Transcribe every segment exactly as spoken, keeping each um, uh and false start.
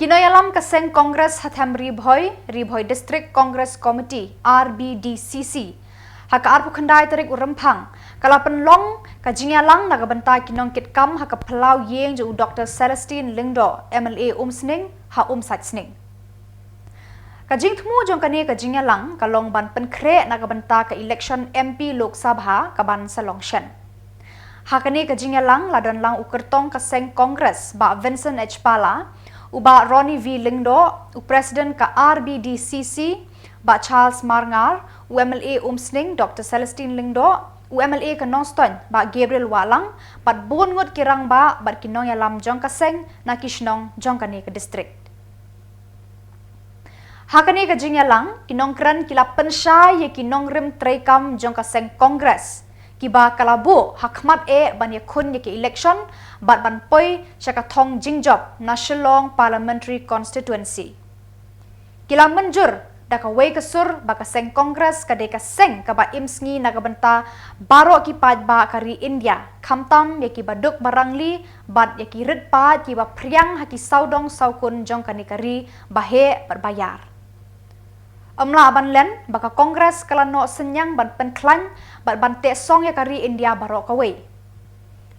Ki nongïalam ka seng Congress ha them Ri Bhoi, Ri Bhoi District Congress Committee, R B D C C, ha ka arphew khyndai tarik u Rymphang, ka la pynlong ka jingïalang na ka bynta ki nongkitkam ha ka phyllaw ïing jong u Doctor Celestine Lyngdoh, M L A Umsning, ha Umsaitsning. Ka jingthmu jong kane ka jingïalang ka long ban pynkhreh na ka bynta ka election M P Lok Sabha ka ban sa long shen. Ha kane ka jingïalang la don lang u kyrtong ka seng Congress, Bah Vincent H Pala, u Bah Ronnie V Lyngdoh, u President ka R B D C C, Bah Charles Marngar, u M L A Umsning, Doctor Celestine Lyngdoh, u M L A ka Nongstoiñ, Bah Gabriel Wahlang, bad bun ngut ki rangbah bad ki nongïalam jong ka seng na ki shnong jong kane ka district. Ha kane ka jingïalang, ki nongkren ki la pynshai ïa ki nongrim treikam jong ka seng Congress, kiba ka la buh ha khmat eh ban ïakhun ïa ki election bad ban poi sha ka thong jingjop na Shillong Parliamentary Constituency. Ki la mynjur da kawei ka sur ba ka seng Congress ka dei ka seng kaba im sngi na ka bynta baroh ki paidbah ka ri India, khamtam ïa kiba duk ba rangli bad ïa ki rit paid kiba phriang ha ki sawdong sawkun jong kane ka ri ba heh bad ba ïar. Ym lah ban len ba ka Congress ka la noh synñiang ban pynkhlaiñ bad ban teh song ïa ka ri India baroh kawei.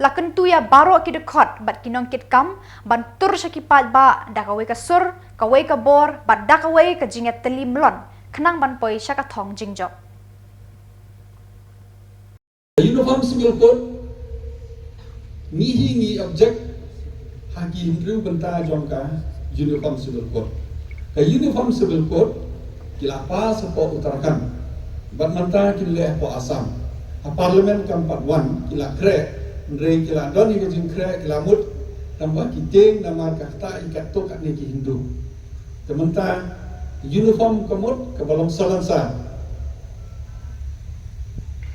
La kyntu ïa baroh ki dkhot bad ki nongkitkam ban tur sha ki paidbah da kawei ka sur, kawei ka bor bad da kawei ka jingïatylli mlon khnang ban poi sha ka thong jingjop. Uniform Civil Code, ngi hi ngi object ha ki hynriew bynta jong ka Uniform Civil Code. Ka Uniform Civil Code ki la pass hapoh Uttarakhand, bad mynta kin leh hapoh Assam. Ha Parliament kam pat wan, ki la khreh, hynrei ki la don ïa ka jingkhreh, ki la mut, tangba ki tieng namar ka ktah ïa katto katne ki Hindu. Te mynta uniform ka mut kaba long salonsar.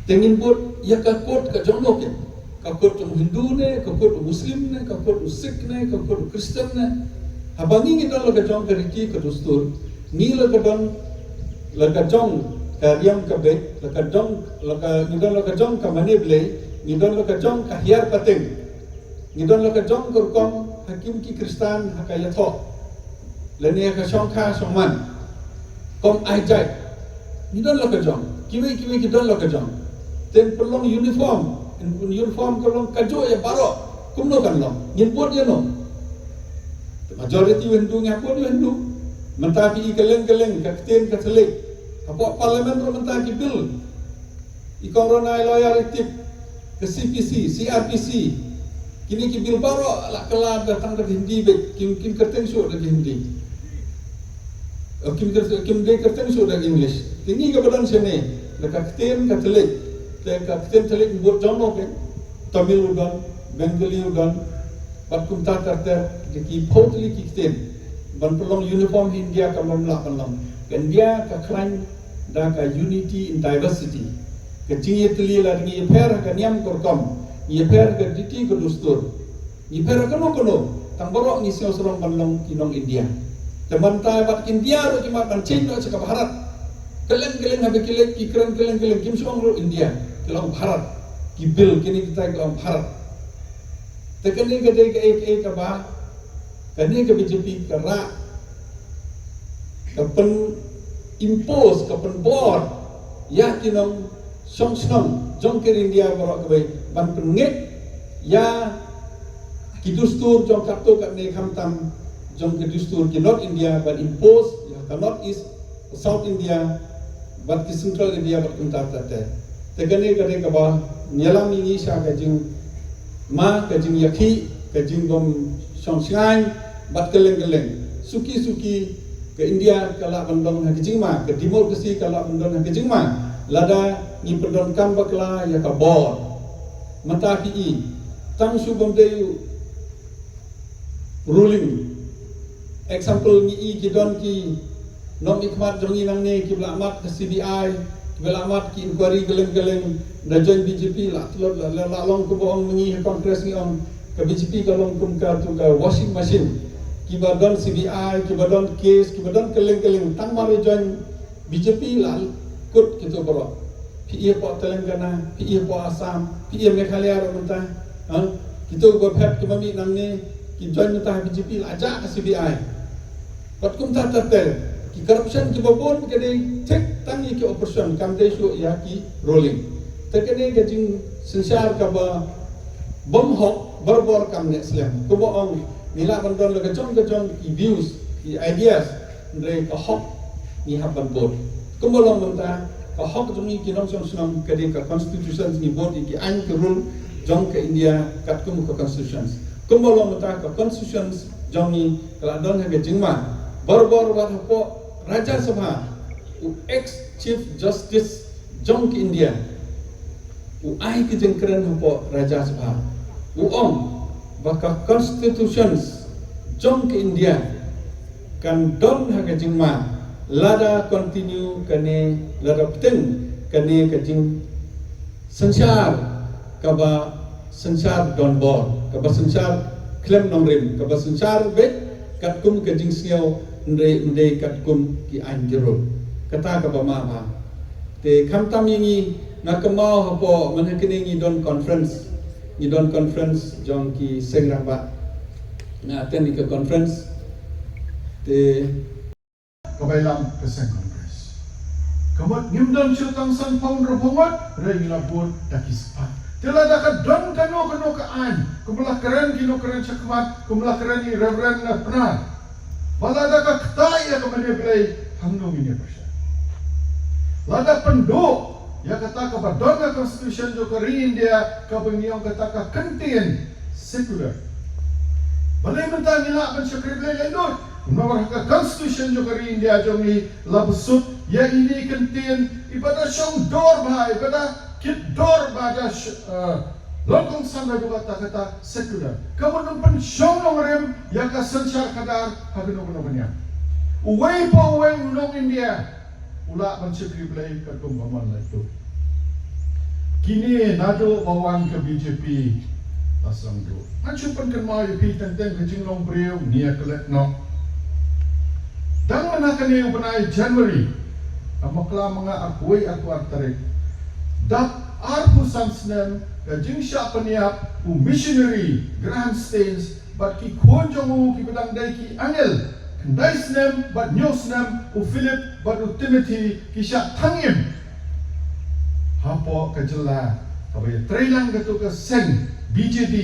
Te ngin bud ïa ka code ka jong no kin, ka code jong Hindu ne, ka code Muslim ne, ka code Sikh ne, ka code Christian ne. Haba ngi ngi don la ka jong ka riti ka dustur, ngi la ka don la ka jong ka riam ka beit, la ka jong la ka, ngi don la ka jong ka mane Blei, ngi don la ka jong ka hiar pateng. Ngi don la ka jong ka rukom ha kim ki Khristan ha ka ïathoh, lane ha ka shongkha shongman. Kom ai jai. Ngi don la ka jong. Kiwei kiwei ki don la ka jong. Te pynlong uniform, uniform ka long ka jong ïa baroh. Kumno kan long? Ngin bud ïa no? Majority Hindu, ngi bud ïa Hindu. Mynta phi i kylleng kylleng ka ktien Katholik. Hapoh Parliament ruh mynta ki bill. I kong Ronai lawyer i tip, ka C P C, C R P C. Kine ki bill baroh la kylla da tang da ka Hindi beit, kim, kim kyrteng shuh da ka Hindi. Eh, kim kyr-, kim dei kyrteng shuh da ka English. Te ngi kaba don shane, da ka ktien Katholik, te ka ktien Katholik bud jong no kin, Tamil u don, Bengali u don, bad kumta ter ter, da ki phew tylli ki ktien. Ban pynlong uniform India kam lah ban long. Ka India ka khlaiñ da ka unity in diversity. Ka jingïatylli lada ngi ïapher ha ka niam ka rukom, ngi ïapher ha ka riti ka dustur, ngi pher ha kano kano, tang baroh ngi sngew sarong ban long ki nong India. Te mynta bad India ruh ki mad ban change noh sha ka Bharat. Kylleng kylleng haba ki leit ki kren kylleng kylleng kim shu ong ruh India, ki la ong Bharat. Ki bill kine kita ki la ong Bharat. Te kane ka dei kaei kaei kaba kane ka B J P ka rah, ka pyn impose, ka pynbor ïa ki nongshong shnong jong ka ri India baroh kawei ban pynngeit ïa ki dustur jong katto katne, khamtam jong ki dustur ki North India ban impose ïa ka North East, South India, bad ki Central India bad kumta ter ter. Te kane ka dei kaba ngi ïalam ïa ngi sha ka jingma, ka jingïakhih, ka jingbym shong shngaiñ bad kylleng kylleng. Suki suki ka India ka lah ban don ha ka jingma, ka democracy ka lah ban don ha ka jingma lada ngi pyndonkam bakla ïa ka bor. Mynta phi i, tang shu bym dei ruling. Example, ngi i ki don ki nongmihkhmat jong ngi nangne kiba la mad ka C B I, kiba la mad ki inquiry kylleng kylleng, da join B J P la tlot, la, la, la long kumba ong ma ngi ha Congress ngi ong, ka B J P ka long kum katu ka washing machine. Kiba don C B I, kiba don case, kiba don kylleng kylleng, tang mar join B J P la kut kito baroh. Phi i hapoh Telangana, phi i hapoh Assam, phi i Meghalaya ruh mynta. Ha? Kito ba phet kiba mih nangne, ki join mynta ha B J P la jah ka C B I. Bad kumta ter ter, ki corruption kiba bun ka dei thik tang ïa ki opposition, kam dei shuh ïa ki ruling. Te ka dei ka jingsynshar kaba bym hok, barabor kam neh slem. Kumba ong, ngi lah ban don la ka jong ka jong ki views, ki ideas, hynrei ka hok ngi hap ban bud. Kumba long mynta, ka hok jong ngi ki nongshong shnong ka dei ka constitution, ngi bud ïa ki aiñ ki rule jong ka India katkum ka constitution. Kumba long mynta, ka constitution jong ngi ka la don ha ka jingma. Barabor wat hapoh Rajya Sabha, u ex Chief Justice jong ka India u ai ka jingkren hapoh Rajya Sabha, u ong ba ka constitutions jong ka India kan don ha ka jingma lada continue kane, lada pteng kane ka jingsynshar kaba synshar donbor, kaba synshar khlem nongrim, kaba synshar beit katkum ka jingsngew, hynrei ym dei katkum ki aiñ ki rule. Kata kaba ma bha. Te khamtam ïa ngi, nga kynmaw hapoh mynhynnin ngi don conference, ngi don conference jong ki seng rangbah. Nga attend ïa ka conference. Te kaba ïalam ka seng Congress. Ka mut ngim don shuh tang sanphew hynriewphew ngut, hynrei ngi la bud da ki spah. Te lada ka don kano kano ka aiñ, kumba la kren ki nongkren shakhmat, kumba la kren i Reverend Pnar, ba lada ka ktah ïa ka mane Blei, hangno ngin ïa pyrshah? Lada pynduh ïa kata kaba don ha constitution jong ka ri India, kaba ngi ong kata ka kyntien secular. Balei mynta ngi lah ban shakri Blei laitluid? Namar ha ka constitution jong ka ri India jong ngi la bsut ïa ine i kyntien iba da shong dor bha, iba da kit dor bha, da sh-, eh, long kongsan da jong kata, kata secular. Ka mut ym pynshong nongrim ïa ka synshar khadar ha kano kano ka niam. Uwei pa uwei u nong India u lah ban shakri Blei katkum ba mon laitluid. Kine naduh ba wan ka B J P la sdang duh. Ngan shu pynkynmaw ïa phi teng teng ka jinglong briew ngi ïa klet noh. Dang mynta kane u bnai January, ha ka makla ma nga arphew wei arphew ar tarik, dap arphew san snem ka jingshah pynïap u missionary Graham Staines bad ki khun jong u kiba dang dei ki angel, khyndai snem bad hynñiew snem, u Philip bad u Timothy, ki shah thang im hapoh ka jylla kaba ïatrei lang katto ka seng B J D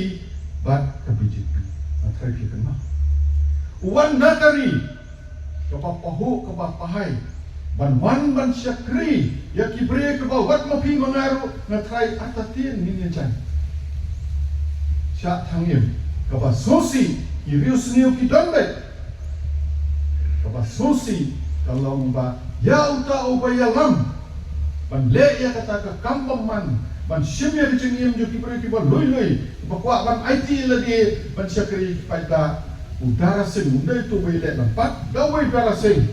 bad ka B J P. Nga tharai phi kynmaw. U wan na ka ri kaba pahuh kaba pahai ban wan ban shakri ïa ki briew kiba wat ma phi ma nga ruh, nga tharai artatien ngin ïa jan. Shah thang im, kaba sngewsih ki riewsniew ki don beit. Kaba sngewsih ka long ba ïa uta uba ïalam ban leh ïa kata ka kam bymman, ban shim ïa ka jingim jong ki briew kiba lui lui, kiba kwah ban aiti ïa lade ban shakri, ki paidbah. U Dara Singh u dei uto uba ïaleh lem pat da uwei u Dara Singh.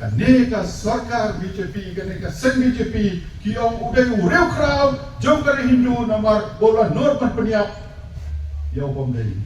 Kane ka sorkar B J P, kane ka seng B J P ki ong u dei u riewkhraw jong ka ri Hindu namar ba u la nud ban pynïap ïa u bym dei.